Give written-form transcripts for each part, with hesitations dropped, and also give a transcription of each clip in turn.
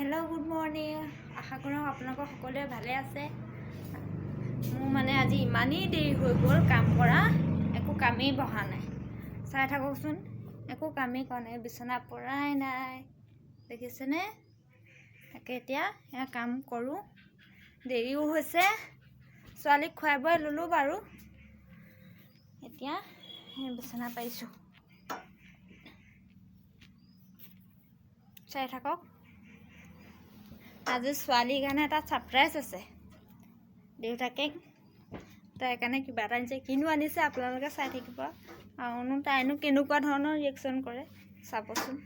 Hello' good morning, আশা কৰোঁ আপোনালোকৰ সকলোৱে ভালে আছে। মোৰ মানে আজি ইমানেই দেৰি হৈ গ'ল কাম কৰা, একো কামেই বহা নাই। চাই থাককচোন, একো কামেই কৰা নাই, বিচনা পৰাই নাই, দেখিছেনে? তাকে এতিয়া এয়া কাম কৰোঁ, দেৰিও হৈছে। ছোৱালীক খুৱাই বোৱাই ল'লোঁ বাৰু, এতিয়া বিচনা পাৰিছোঁ। চাই থাকক, আজি ছোৱালীৰ কাৰণে এটা ছাৰপ্ৰাইজ আছে। দেউতাকে তাইৰ কাৰণে কিবা এটা আনিছে, কিনো আনিছে আপোনালোকে চাই থাকিব। আৰুনো তাইনো কেনেকুৱা ধৰণৰ ৰিয়েকশ্যন কৰে চাবচোন।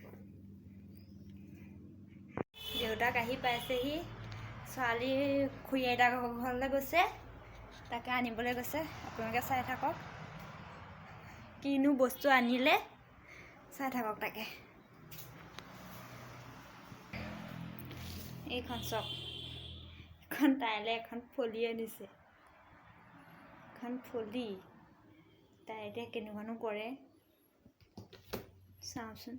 দেউতাক আহি পাইছেহি, ছোৱালী খুৰী আইতাকৰ ঘৰলৈ গৈছে, তাকে আনিবলৈ গৈছে। আপোনালোকে চাই থাকক কিনো বস্তু আনিলে, চাই থাকক তাকে। এইখন চাওক, এখন তাইলৈ এখন ফলি আনিছে, এখন ফলি। তাই এতিয়া কেনেকুৱানো কৰে চাওঁচোন।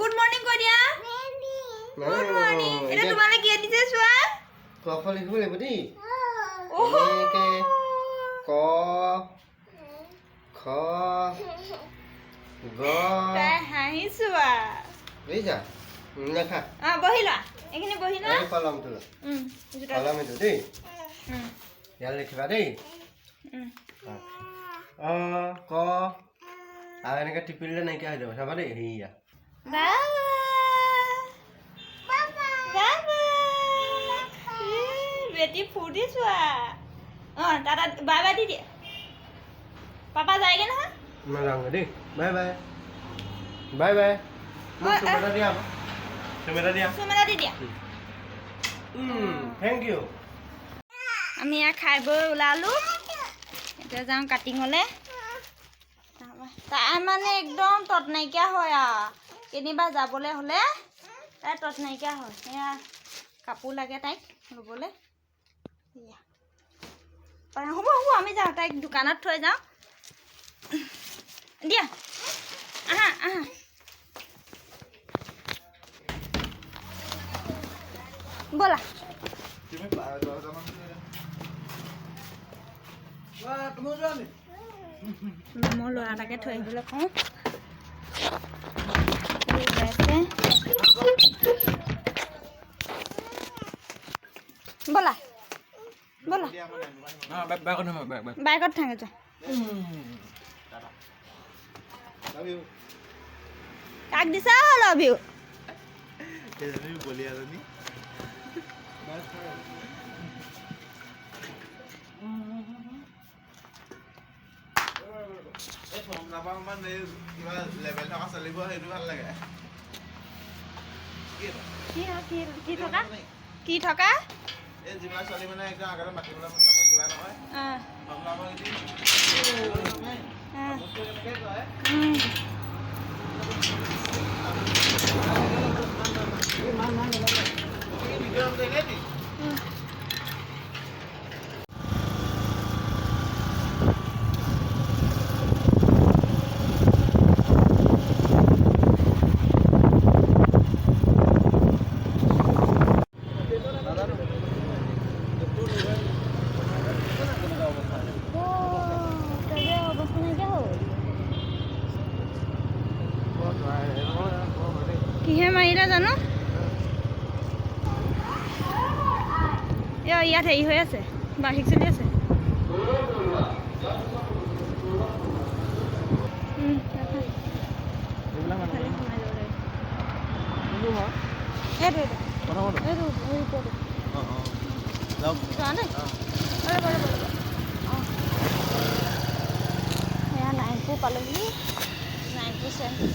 গুড মৰ্ণিং কৈ দিয়া। Good morning. এতিয়া তোমালে কি আনিছে চোৱা। ক খ লিখিব লাগিব দেই। এনেকে ক খ গ। তাই হাঁহিছোৱা। বুজিছা? লেখা। বহি লোৱা, এইখিনি বহি লোৱা। এই কলমটো লোৱা। কলম এইটো দেই। ইয়াত লিখিবা দেই। অ ক আৰু এনেকে টিপি দিলে নাইকিয়া হৈ যাব, চাবা দেই। সেয়া বেটি ফুৰ্তি চোৱা। অঁ দাদা বাই বাই দি দিয়া। পাপা যায়গৈ নহয়? মই যাওঁগৈ দেই, বাই বাই। Bye bye. মোক চুম এটা দিয়া, চুম এটা দিয়া, চুম এটা দি দিয়া। Thank U. আমি ইয়াত খাই বৈ ওলালোঁ, এতিয়া যাওঁ কাটিঙলৈ। তাই মানে একদম তত নাইকিয়া হয় আৰু, কেনিবা যাবলৈ হ'লে তাই তত নাইকিয়া হয়। সেয়া কাপোৰ লাগে তাইক ল'বলৈ। হ'ব হ'ব, আমি যাওঁ, তাইক দোকানত থৈ যাওঁ। দিয়া, আহা আহা। ব'লা। মই ল'ৰা এটাকে থৈ আহিবলৈ কওঁ। ব'লা ব'লা, বাইকত থাকে যোৱা। কাক দিছা লাভ ইউ? কি থকা কি থকা? কিহে মাৰিলে জানো? ইয়াত হেৰি হৈ আছে, বাৰ্ষিক চলি আছে। নাৰায়ণপুৰ পালোহি, নাৰায়ণপুৰ চেণ্টাৰ।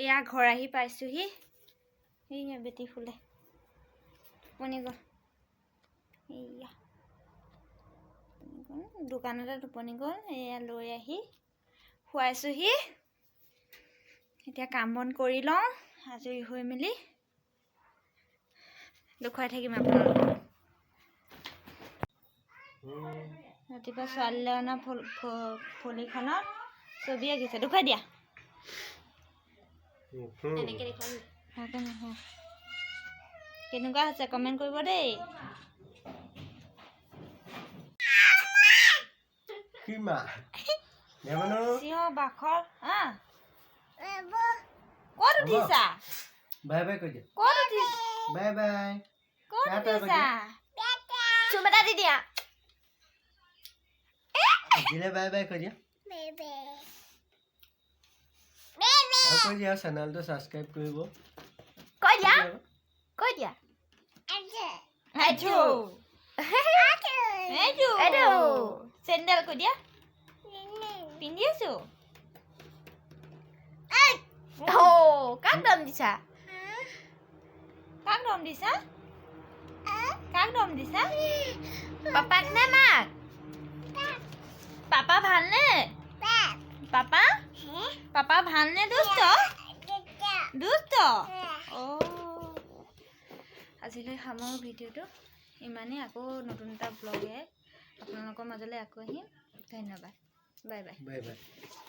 এয়া ঘৰ আহি পাইছোহি। এইয়া বেটি ফুলে টোপনি গ'ল, এইয়া দোকানতে টোপনি গ'ল। এয়া লৈ আহি খুৱাইছোহি। এতিয়া কাম বন কৰি লওঁ, আজৰি হৈ মেলি দেখুৱাই থাকিম আপোনালোকক। ৰাতিপুৱা ছোৱালীলৈ অনা ফুল ফলিখনত ছবি আঁকিছে, দেখুৱাই দিয়া। ভালকে নহয়। কেনেকুৱা হৈছে কমেণ্ট কৰিব দেই। কি মা নেমানো। চিঞৰ বাখৰ। ক'ত উঠিছা? বাই বাই কৈ দিয়া। ক'ত উঠিছা? Bye bye. ক'ত টাটা কৈ উঠিছা? দিয়া। চুম এটা দি দিয়া। দিলে বাই বাই কৈ দিয়া আৰু কৈ দিয়া, চেনেলটো ছাবস্ক্ৰাইব কৰিব। কৈ দিয়া, কৈ দিয়া। এইটো এইটো এইটো চেণ্ডেল কৈ দিয়া, পিন্ধি আছো। কাক দম দিছা? কাক দম দিছা? কাক দম দিছা? পাপাক নে মাক? পাপা ভালনে? পাপা, পাপা ভালনে? দুষ্ট দুষ্ট। অ', আজিলৈ সামৰোঁ ভিডিঅ'টো ইমানেই। আকৌ নতুন এটা ব্লগে আপোনালোকৰ মাজলৈ আকৌ আহিম। ধন্যবাদ, বাই বাই। Bye bye.